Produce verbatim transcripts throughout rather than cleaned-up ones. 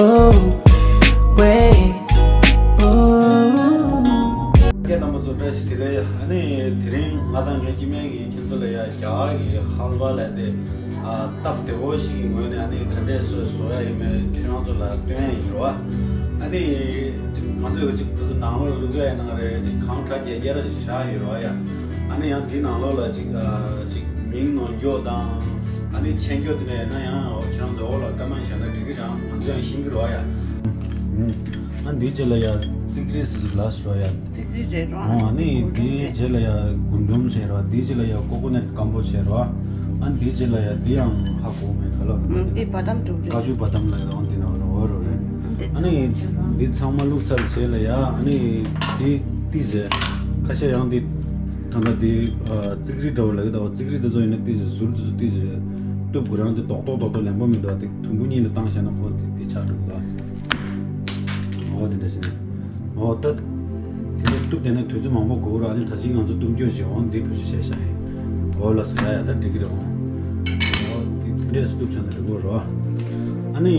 Ooh, wait, ooh. རྒན་རྣམ་པ་ཚོ་བཀྲ་ཤིས་བདེ་ལེགས། ཨ་ནི་དེ་རིང་ང་དང་ངའི་སྐྱེ་དམན་གྱིས་ཁྱེད་ཚོ་ལ་ཡ་རྒྱ་གར་གྱི་ཧལ་བ་ལབ་དེ། ཨ། སྟབས་བདེ་བོ་ཞིག་གི་ངོས་ནས་ཨ་ནི་ག་འདྲས་བཟོ་བཟོ་ཡ་ཡིན་མིན་ཁྱེད་རང་ཚོ་ལ་སྟོན་ཡ་ཡིན་རོ། ཨ་ནི་ཅིག་ང་ཚོས་ཅིག་ད་དུང་ནང་ལོགས་བླུག་ཡ་ཡིན་ན་རེད། ཅིག་གང་གྲ་རྒྱས་རྒྱས་ར་ཞིག་བཞག་ཡོད་རོ་ཡ། ཨ་ནི་ཡང་དེའི་ནང་ལོགས་ལ་ཅིག་ཨ། ཅིག་མིང་ནོར་འགྱོ་དང་། ཨ་ནི་མཆན་འགྱོ་དེ་འདྲ་ཡིན་ན་ཡང་ཁྱེད་རང་ཚོ་འོག་ལ་ཀ་མན་བཞག་ན་འགྲིག་གི་རང་། ང་ཚོ་ཡང་ཤེས་ཀྱི་རོ་ཡ། ཨ་འདིའི་རྗེས་ལ་ཡ་ཙིག་རིལ་ཟེར་ཅིག་ལ་ཟེར་རོ་ཡ། ཙིག་རིལ་རེད་རོ། ཨ་ནི་འདིའི་རྗེས་ལ་ཡ་རྒུན་འབྲུམ་བྱས་རོ། འདིའི་རྗེས་ལ་ཡ་ཀོ་ཀོ་ནཊ་སྐམ་པོ་བྱས་རོ། ཨ་འདིའི་རྗེས་ལ་ཡ་འདི་ཡང་ཧ་གོ་མེད་ག་ལ་འདི་འདི་བ་དམ་གྲུབ་རེད། ཀ་ཅུ་བ་དམ་ལ་ཡ་འོ་འདི་ན་འོ་རོ་རེད། ཨ་ནི་འདི་ཚང་མ་བླུགས་ཚར་རྗེས་ལ་ཡ་ཨ་ནི་འདི་ཏི་ཟེར་ཁ་ཤས་ཡང་འདི། ད་ལྟ་དེ་ཙིག་རིལ་འདྲ་བོ་ལབ་ཀྱི་འདུག་ཙིག་རིལ་དེ་ཚོ་ཡིན་ན་ཏི་ཟེར་ཟུར་དེ་ཚོ་ཏི་ཟེར་གཏུབ་དགོས་རང་དེ་རྡོག་རྡོག་རྡོག་རྡོག་ལེན་པོ་མི་འདུག་དེ་དུམ་བུ་གཉིས་ལ་བཏང་བཞག་ན་ཁོ་དེ་དེ་ཆགས་འགྲོ་གི་འདུག་འོ་དེ་འདྲ་ཞིག་ནས་འོ་ད་དེ་ཚོ་གཏུབ་དེ་ན་དུས་ཚོད་མང་པོ་འགོར་ར། ཨ་ནི་ད་ཅིག་ང་ཚོ་གཏུབ་སྐྱོ་བྱེད་འོང་དེ་བུ་ཞིག་བྱས་ཤག་ཡིན། འོ་ལ་ཟེར་ཡ་ཡ་ད་འགྲིག་གི་རེད་འོང་། འོ་དེ་འདྲས་སུ་གཏུབ་བྱས་ན་འགྲིག་གི་རེད། ཨ་ནི་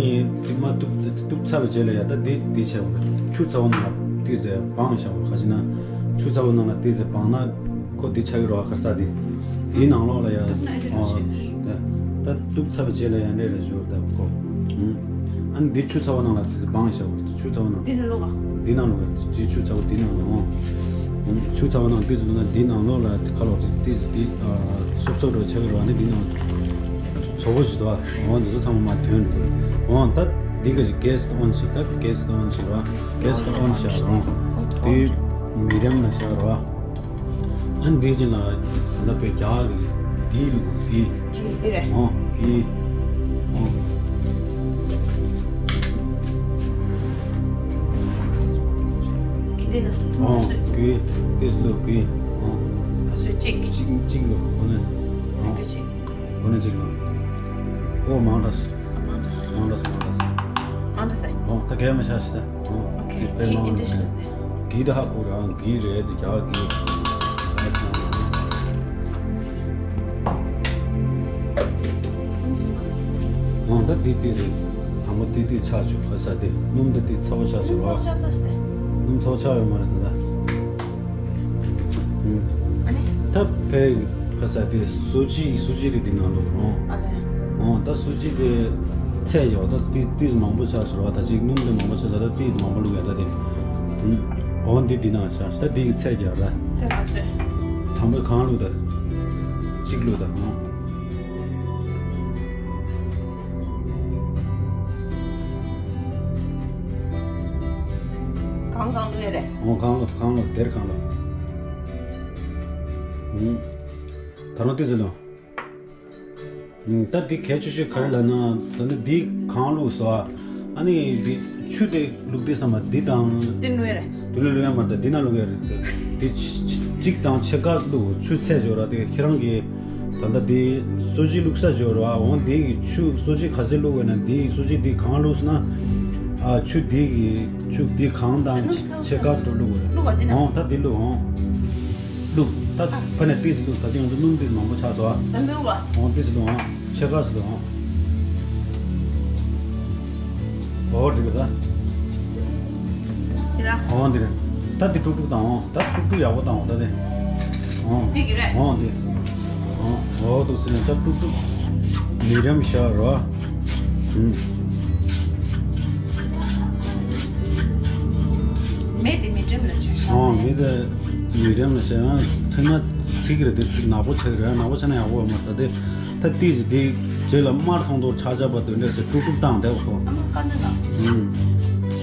དེ་མ་གཏུབ་གཏུབ་ཚར་བའི་རྗེས་ལ་ཡ་ད་དེ་དེ་བྱས་འོང་ཆུ་ཚ་བོ་ནང་ལ་ཏི་ཟེར་སྦངས་བཞག་གོ་ག་ཅི་ན་ཆུ་ཚ་བོ་ནང་ལ་ཏི་ཟེར་སྦངས་ན། ཁོ་འདི་ཆགས་ཀྱི་རོ་ཨ་ཁར་ས་འདི། འདིའི་ནང་ལོགས་ལ་ཡ། ད་གཏུབ་ཚར་བའི་རྗེས་ལ་ཡ་འདྲེ་རེ་ཞོར་ད་ཁོ། ཨ་ནི་འདི་ཆུ་ཚ་བོ་ནང་ལ་ཏི་ཟེར་སྦངས་བཞག་གོ་ཆུ་ཚ་བོ་ནང་། འདི་ནང་ལོགས་ཨ། འདི་ནང་ལོགས་ཨ། འདི་ཆུ་ཚ་བོ་འདི་ནང་ལོགས་ཨ། ཆུ་ཚ་བོ་ནང་ཏི་ཟེར་ན་འདིའི་ནང་ལོགས་ལ་ཁ་ལོག་ཏི་ཏི་ཟེར་འདི། སོབ་སོབ་རོ་ཆགས་ཀྱི་རོ་ཨ་ནི་འདི་ནང་། བཟོ་བོ་ཞིག་འདུག་ཨ། འོ་འདི་ཚོ་ཚང་མ་མ་ཐོན་འདུག་འོ་ད་འདི་ག་ཅིག་གེ་སི་ཨོན་བྱེད། ད་གེ་སི་ཨོན་བྱེད་རོ། གེ་སི་ཨོན་བྱ་རོ། དེ་མི་རམ་ན་བྱ་རོ། ཨ་འདི་ཅི་ན་ད་ལྟ་བའི་རྒྱ་གི་གི་ལུག་གི། གི་འདི་རེད། འོ་གི། འོ། གི་འདི་ན། འོ་གི། ཏིས་ལུག་གི། འོ། ག་སུ་གཅིག་གཅིག་གཅིག་ལུག་གོ་ནས། འོ། གཅིག་གོ་ནས་གཅིག་ལུག་ཨོ་མང་དྲགས། མང་དྲགས་མང་དྲགས། ཨང་ད་སེ། ཨོ་ད་གས་མ་ཤ་ཤི་ད། ཨོ་ཨོ་ཁེ། དཔེ་གི་མང་ཨིན་དྲགས། གི་ད་ཧ་གོ་རང་གི་རེད་དེ་རྒྱ་གི། ཨོ་ད་དེ་དེ་རེད། དང་པོ་དེ་དེ་ཆག་ཆུ་ཁ་ས་དེ་སྣུམ་ད་དེ་ཚ་བོ་ཆག་ཆུ་བ། སྣུམ་ཚ་བོ་ཆག་ཡོད་མ་རེད་ད། ཨ་ནི། ད་ཕའི་ཁ་ས་དེ་སོ་ཅི་སོ་ཅི་རེད་དེ་ནང་ལོགས་རོང་། ཨ་ནི། འོ་ད་སོ་ཅི་དེ་ཚད་ཡོད་ད་ཏི་ཏི་མང་པོ་ཆགས་ཟེར་བ་ད་ཅིག་སྣུམ་དེ་མང་པོ་ཆགས་ད་ད་ཏི་མང་པོ་བླུགས་ཡ་ད་དེ། འོ་འདི་འདི་ནང་ཆགས་ད་འདི་གི་ཚད་རྒྱག་ད། ཚད་ག་ཚོད། དང་པོ་གང་བླུགས་ད། གཅིག་བླུགས་ད་འོ། གང་གང་བླུགས་ཡ་རེད། འོ་གང་བླུགས་གང་བླུགས་དེར་གང་བླུགས། ད་རུང་ཏི་ཟེར་ལོ། ད་འདི་གལ་ཆེ་ཤོས་ག་རེ་ལབ་ན་ད་ནི་འདི་གང་བླུགས་སོ། ཨ་ནི་འདི་ཆུ་དེ་བླུགས་དུས་ཙམ་པ་འདི་དང་། འདི་བླུགས་ཡ་རེད། འདི་ལ་བླུགས་ཡ་མ་རེད་ད་འདི་ན་བླུགས་ཡ་རེད་ད། འདི་གཅིག་དང་ཕྱེད་ཀ་བླུགས་ཆུ་ཚད་འཇོག་ར་དེ་ཁྱེད་རང་གི་ད་ལྟ་འདི་སོ་ཅི་བླུགས་ས་འཇོག་ར་འོང་འདི་གི་ཆུ་སོ་ཅི་ག་ཚད་བླུགས་བས་ན་འདི་སོ་ཅི་འདི་གང་བླུགས་ན། ཨ་ཆུ་འདི་གི་ཆུ་འདི་གང་དང་ཕྱེད་ཀ་བླུགས་ར། འོང་ད་འདི་བླུགས་འོང་། བླུགས། ད་ཨ། ཕ་ནས་ཏིས་བླུགས། ད་ཅི་ང་ཚོ་སྣུམ་ཏིས་མང་པོ་ཆགས་སོ། ཨ། ད་བླུགས་པ། འོང་ཏིས་བླུགས་འོང་། ཕྱེད་ཀ་ཟེར་འོང་། འོ་འདི་རེད་ད། འདི་ར། འོ་འདི་རེད། ད་འདི་དཀྲུག་དཀྲུག་དང་འོང་། ད་དཀྲུག་དཀྲུག་ཡག་པོ་དང་འོང་ད་དེ། འོང་། འདི་གི་རེད། འོང་འདི། འོང་འོ་འདུག་ཟེར་ནས་ད་དཀྲུག་དཀྲུག་མི་རམ་ཤ་རོ། ཨུམ། མེ་དེ་མི་རམ་ལ་ཆ་ཤ། འོང་མེ་དེ། མི་རེམ་ལ་བྱས་ན་ཚིག་ན་ཚིག་རེད་དེ་ཚིག་ནག་པོ་ཆགས་རེད། ནག་པོ་ཆགས་ན་ཡག་པོ་མ་རེད་དེ། ད་ཏིས་དེ་རྗེས་ལ་དམར་ཐོང་ཐོང་ཆགས་ཆགས་པ་དེ་འདྲས་སེ་དཀྲུག་དཀྲུག་བཏང་བསྡད་པ་ཁོ། ཨ་མ་དཀར་ནག་ནག་ཨུམ།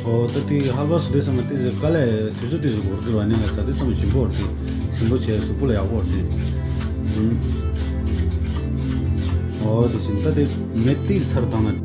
ཨོ་ད་དེ་ཧལ་བ་སུ་དེ་ཚང་མ་ཏིས་དཀའ་ལས་དུས་ཚོད་ཏིས་འགོར་གི་རེད་བ། ནི་ལ་ས་དེ་ཚང་མ་ཞིམ་པོ་རེད་དེ། ཞིམ་པོ་བྱས་གཟུགས་པོ་ལ་ཡག་པོ་རེད་དེ། ཨུམ། ཨོ་དེ་བཞིན་ད་དེ་མེ་ཏིས་ཚར་བཏང་ན།